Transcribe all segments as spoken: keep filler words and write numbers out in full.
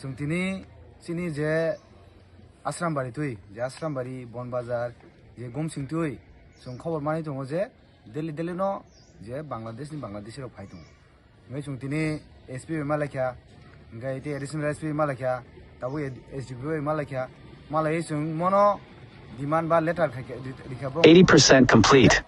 Chwng tini chini je Asrambari twi, je Asrambari, Bonbazar, je Gumsing twi, chwng khobor manwi tongo je daily daily no je Bangladesh ni Bangladeshi rok phai tongo. Hingke chwng tini S P bai malaikha, hingke tei additional S P bai malaikha, tabuk S D P O bai malaikha, malaiwi chwng mono demand ba letter khaikha, ri-, rikha bo. Eighty percent complete.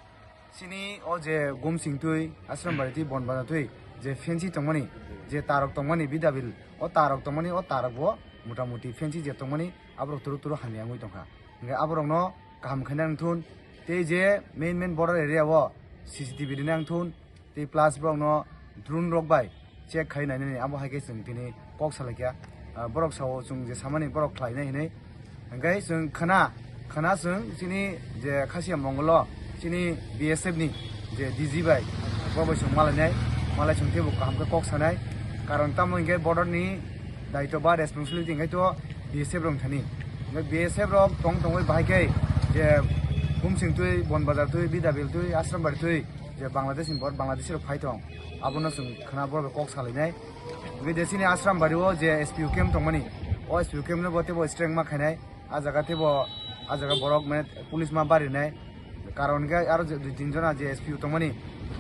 Chini o je Gumsing twi, Asrambari twi, Bonbazar twi, je fancy tongmani, je tarok tongmani, Bidabil, o tarok tongmani, o tarok bo motamuti fancy je tongmani, aborok turu turu hamya wngwi tongkha. Hingke aborokno kaham khaina wngthun, tei je main main border area o C C T V rina wngthun, tei plus borokno drone rok bai check khai nainani, abo hai khe chwng tini kok salaikha. Ah, borok sao chwng je samani borok khlainai hinwi. Hingke chwng khna, khna chwng chini je Khasiya Mongol o chini B S F ni je D G bai, bo bai chwng malainai, malai chwng teibo kaham khe kok sanai. Karon tamo hingke border ni daitw ba responsibility hingke to B S F rok thani. Hingke B S F rok tong tongwi bahai khe je Gumsing twi, Bonbazar twi, Bidabil twi, Asrambari twi, je Bangladesh ni bor-, Bangladesh rok phai tong. Abono chwng khna borok kok salainai. Bidesi ni Asrambari o je S P O camp tongmani, o S P O camp no bo teibo strength ma khainai. A jaga teibo, a jaga borok mane police ma barinai. Karon khe aro je dui tin jona je S P O tongmani,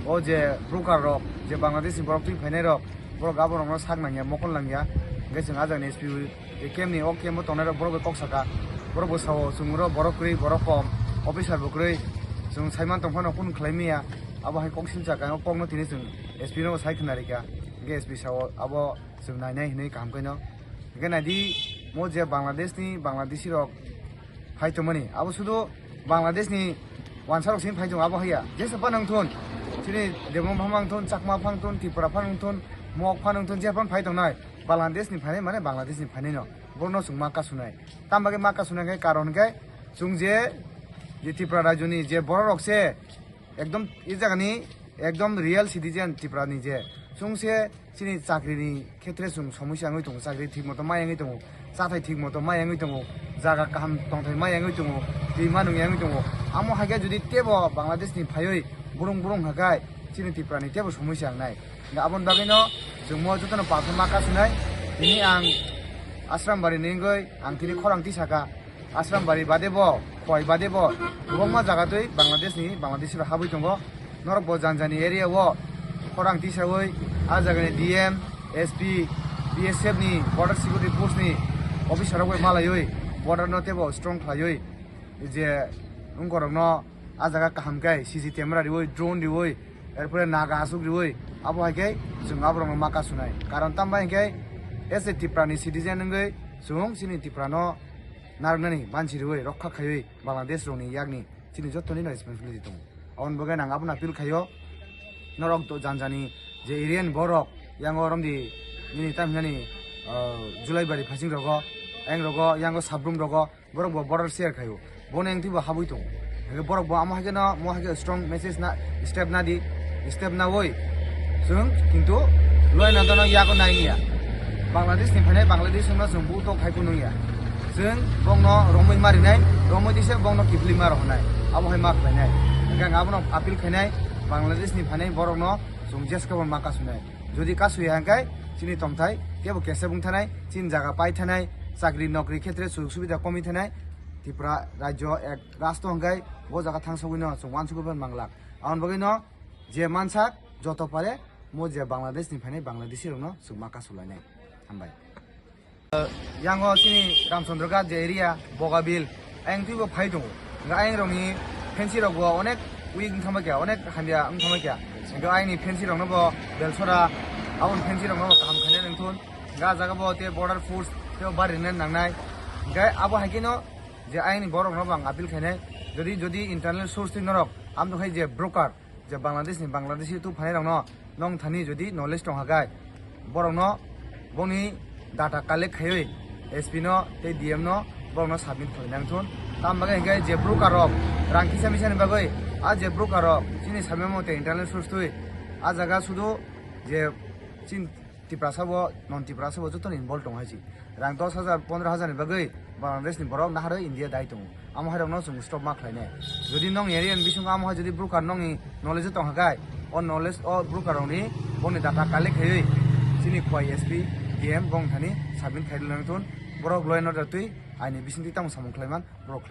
o je broker rok, je Bangladesh ni borok twi phainai rok, borok aborokno sak nangya, mokol nangya. Hingke chwng a jagani S P O je camp ni, o camp o tongnai rok borok bai kok saka. Borok bo sao chwng oro borok kwrwi, borok kom, officer bo kwrwi. Chwng saiman tongphano kunu khlai maya. Abo hai kok sil saka, o kokno tini chwng S P no bo sai khna rikha. Hingke S P sao abo chwng nainai hinwi kaham khe no. Hingke naidi, mo je Bangladesh ni Bangladeshi rok phai tongmani, abo sudu Bangladesh ni wansa rok sini phai tongo, abo haiya. Jesa phano wngthun, chini Debbarma phano wngthun, Chakma phano wngthun, Tripura phano wngthun, Mok phano wngthun, je phano phai tongnai, Bangladesh ni phainai mane Bangladesh ni phainai no, borokno chwng ma kasunai. Tamo bagwi ma kasunai khe karon khe chwng je, je Tripura rajyo ni je borok rok se ekdom e jaga ni ekdom real citizen Tripura ni je chwng se chini chakri ni khetre chwng somosya wngwi tongo, chakri thik moto ma yangwi tongo, chathai thik moto ma yangwi tongo, jaga kaham tongthai ma yangwi tongo, twi ma nung yangwi tongo. Amo hai khe jodi tebo Bangladesh ni phaiwi burung burung hakai chini Tripura ni tebo somosya wngnai. Aboni bagwi no chwng mo jotono palsa ma kasunai. Tini ang Asrambari ni wngwi ang tini khorang tisaka. Asrambari bade bo, Khowai bade bo, kwbangma jaga twi Bangladesh ni, Bangladeshi rok habwi tongo. Norok bo jani jani area o khorang tisawi, a jaga ni D M, S P, B S F ni, Border Security Force ni officer rok bai malaiwi, border no teibo strong khlaiwi, je wngkorok no a jaga kaham khe C C camera riwi, drone riwi, erpore naga aswk riwi, abo hai khe chwng aborok no ma kasunai. Karon tamo bai hwnkhe as a Tripura ni citizen wngwi chwng chini Tripura no narwknani mansi riwi rokha khaiwi Bangladesh rokni yakni chini jottoni no responsibility tongo. Aboni bagwi ang abono appeal khaio, norok to jani jani je area ni borok yango romdi nini tam hinani, ah, Julaibari phasing rogo, ayang rogo, yango Sabrum rogo, borok bo border share khaio. Bono engtwi bo habwi tongo. Hingke borok bo amo hai khe no, mo hai khe strong message na, step na di, step na oi. Chwng kintu loi na dono yago nai ya. Bangladesh ni phainai Bangladesh wngno chwng buto khai phunung ya. Chwng bongno romwi marinai, romwi dise bongno kiphilwi ma rohonai. Abo hai ma khlainai. Hingke ang abono appeal khainai, Bangladesh ni phainai borok no chwng jeska bo ma kasunai. Jodi kasuya hingke chini tongthai tebo kesa bung thanai, chini jaga pai thanai, chakri nokri khetre sujog subida komi thanai, Tripura rajyo ek rasto hingke bo jaga thangsogwi no chwng wansugwi ban manglak. Aboni bagwi no je mansak joto pare mo je Bangladesh ni phainai Bangladeshi rok no chwng ma kasulainai. Hambai. Yango chini Ramchandra Ghat je area, Bogabil, ayang twibo phai tongo. Hingke ayang rokni fancy rok bo onek weak wng thangma kya, onek hamya wng thangma kya. Hingke ayangni fancy rokno bo Belsora, aboni fancy rokno bo kaham khainai nangthun. Hingke ah jaga bo tei border force tei bari rina nangnai. Hingke abo hai khe no je ayangni borok no bo ang appeal khainai. Jodi, jodi internal source twi norok, amtwkhai je broker, je Bangladesh ni Bangladeshi tu phainai rokno nong thani jodi knowledge tong hakai, borokno boni data collect khaiwi S P no tei D M no borokno submit khlai nang thun. Tam bagwi hingke je broker rok rang kisa misa ni bagwi, a je broker rok chini samya mate internal source twi a jaga sudu je chin Tiprasa bo, non Tiprasa bo joto ni involve tong hai si. Rang dos hajar, pondro hajar ni bagwi Bangladesh ni borok naharwi India dai tongo. Amo hai rokno chwng stop ma khlai nai. Jodi nong area ni bisingo amo hai jodi broker nongni knowledge tong hakai, o knowledge o broker rokni boni data collect khaiwi chini Khowai S P K M gong thani submit khai lang thun. Borok law and order twi aini bisingtwi tamo samung khlaiman borok khlai.